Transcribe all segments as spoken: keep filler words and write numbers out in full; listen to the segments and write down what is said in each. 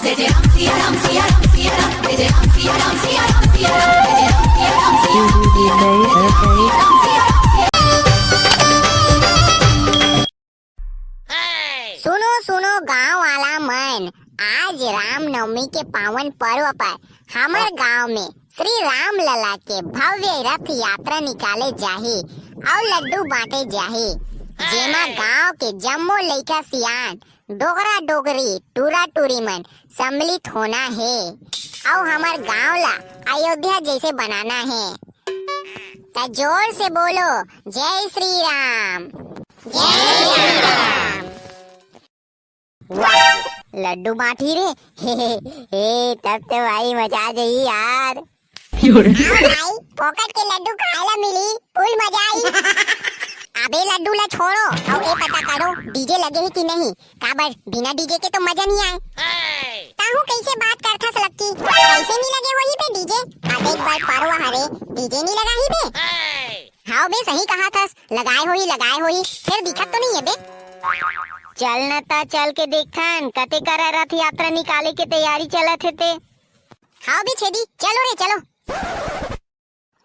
सुनो सुनो गांव वाला मन, आज रामनवमी के पावन पर्व पर हमर गांव में श्री राम लला के भव्य रथ यात्रा निकाले जाही अउ लड्डू बांटे जाही, जेमा गांव के जम्मो लइका सियान, डोकरा डोकरी, टूरा टूरी मन सम्मिलित होना हे अउ हमर गांव ला अयोध्या जैसे बनाना हे। त जोर से बोलो, जय श्री राम। जय श्री राम। वाह, लड्डू बांटी रे। हे, हे, हे, तब तो भाई मजा आ जाई यार। हाँ भाई, फोकट के लड्डू खाए ला मिली, फुल मजा आई। अबे लड्डू ला छोड़ो, अउ ए पता करो, डीजे लगे हे कि नहीं? काबर बिना डीजे के तो मजा नहीं आए। ताहू कैसे बात करथस लक्की? कैसे नहीं लगे होही बे डीजे? अबे एक बार पर्व हरे, डीजे नहीं लगाही बे? हाव बे, सही कहा थस, लगाए होही, लगाए होही, फेर दिखत तो नहीं है बे। चल न त, चल के देखथन, कते करा रथ यात्रा निकाले के तैयारी चलत हे ते। हाव बे छेदी, चलो रे, चलो।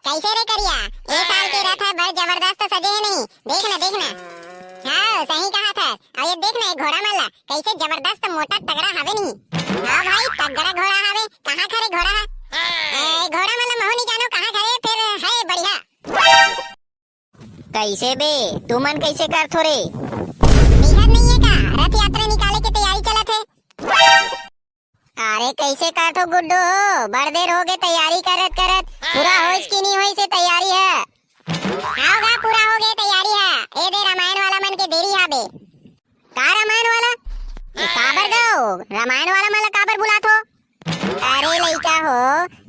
कैसे रे करिया, ए साल के रथ ह बड़ जबरदस्त सजे हे नहीं? देख ना, देख ना। हाव, सही कहा थस। अउ ये देख ना, ये घोड़ा मन ला, कैसे जबरदस्त मोटा तगड़ा हवे नहीं? हाँ भाई, तगड़ा घोड़ा हवे। कहाँ खरे घोड़ा ह? ए, घोड़ा मन ला महू नहीं जानो कहाँ खरे, फेर है बढ़िया। कैसे बे, तुमन कैसे करथो रे? दिखत नहीं है का? रथ यात्रा निकाले के तैयारी चलत हे। अरे कैसे करथो गुड्डू हो, बड़ देर हो गए तैयारी करत करत, पूरा होइस कि नहीं होइस ये तैयारी ह? हाव गा, पूरा हो गए तैयारी ह। ए दे रामायण वाला मन के देरी हाबे। का रामायण वाला? ए, काबर गो? रामायण वाला मन ला काबर बुलाथो? अरे लइका हो,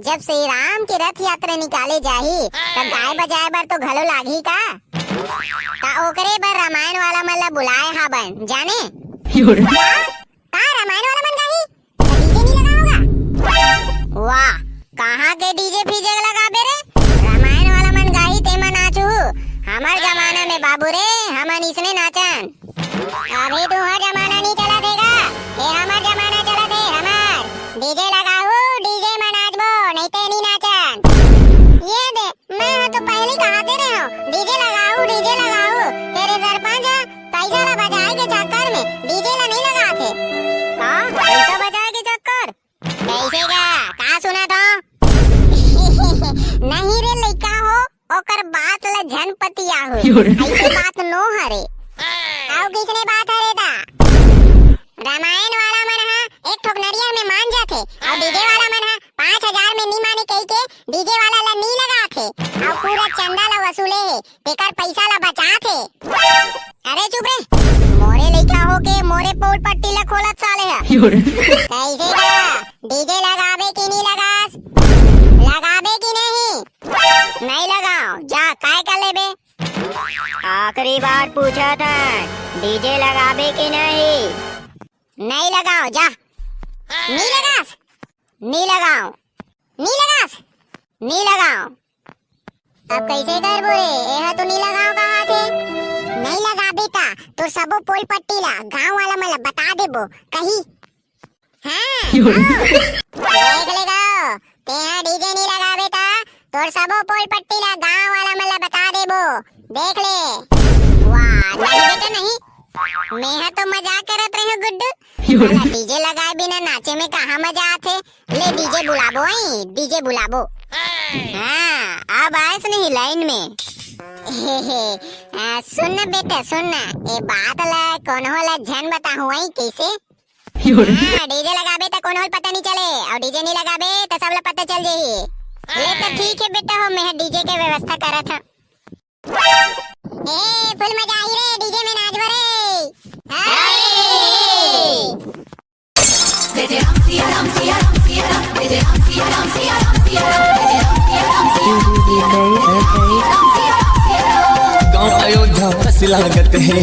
जब श्री राम के रथ यात्रा निकाले जाही, त गाय बजाए बर तो घलो लागही का? त ओकरे बर रामायण वाला मन ला बुलाए हाबन, जाने? का? का रामायण वाला मन गाही? त डीजे नहीं लगा होगा? वाह, कहाँ के डीजे फीजे लगाबे रे? रामायण वाला मन गाही तेमा नाचू। हमर जमाना में बाबू रे, हमन इसने नाचन। अभी तुहर जमाना नहीं चलत हे गा, ये हमर जमाना चलत हे, हमर। डीजे लगाहू, डीजे में नाचबो, नहीं ते नहीं नाचन। ये दे, मैं ह तो पहले कहाते रहे हूँ, डीजे लगाहू, डीजे लगाहू। तेरे सरपंच ह पैसा ला बचाए के चक्कर में डीजे ला नहीं लगाथे। का? पैसा बचाए के चक्कर? कैसे गा? का सुना था? नहीं रे लइका हो, ओकर बात ल झन पतिया हो। क्यों रे? ऐसे बात नो हरे। अउ किसने बात हरे दा? रामायण वाला मन ह एक ठोक नरियर में मान जाथे, अउ डीजे वाला मन ह पाँच हजार में नी माने कहि के डीजे वाला ला नी लगाथे, अउ पूरा चंदा ला वसूले हे, तेकर पैसा ला बचाथे। अरे चुप रे, मोरे लइका हो के मोरे पोल पट्टी ला खोलत साले ह। क्यों रे? कैसे गा? डीजे लगाबे कि नी लगास? लगाबे कि नहीं? नहीं लगाओ, जा काय कर लेबे? आखिरी बार पूछा था, डीजे लगाबे कि नहीं? नहीं लगाओ, जा। नहीं लगास? नहीं लगाओ। नहीं लगास? नहीं लगाओ। अब कैसे करबो रे? एहा तो नहीं लगाओ कहा थे। नहीं लगाबे ता, तो सबो पोल पट्टी ला, गांव वाला मन ला बता देबो, कही। हाँ, क्यों? देख ले गाओ, तेहा डीजे नहीं लगाबे ता, तोर सबो पोल पट्टी ला गांव वाला मन ला बता देबो। देख ले। वाह, नहीं बेटा नहीं। मेहा तो मजाक करत रहे गुड्डू। क्यों? साला डीजे लगाए बिना नाचे में कहाँ मजा आथे? ले डीजे बुलाबो, आई, डीजे बुलाबो। हाँ, अब आयस नहीं लाइन में। आ, सुन ना बेटा, सुन ना, ए बात ला कोनो ला झन बताहू, आई कैसे? हाँ, डीजे लगाबे त कोनो ल पता नहीं चले, अउ डीजे नहीं लगाबे त सब ला पता चल जाही। ले त ठीक है बेटा हो, मैं डीजे के व्यवस्था करत हूँ। ए, फुल मजा आही रे, डीजे में नाचबो रे। हाय। गांव अयोध्या कस लागत है,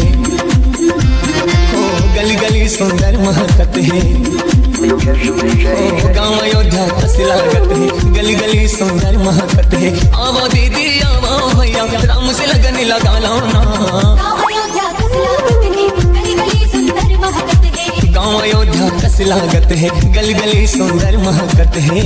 ओ गली गली सुंदर महकत है। ओ गांव अयोध्या कस लागत है, गली गली सुंदर महकत है। आवा दीदी आवा भैया, राम से लगन लगा लो ना। अयोध्या कस लागत हे, गली गली सुंदर महकत हे।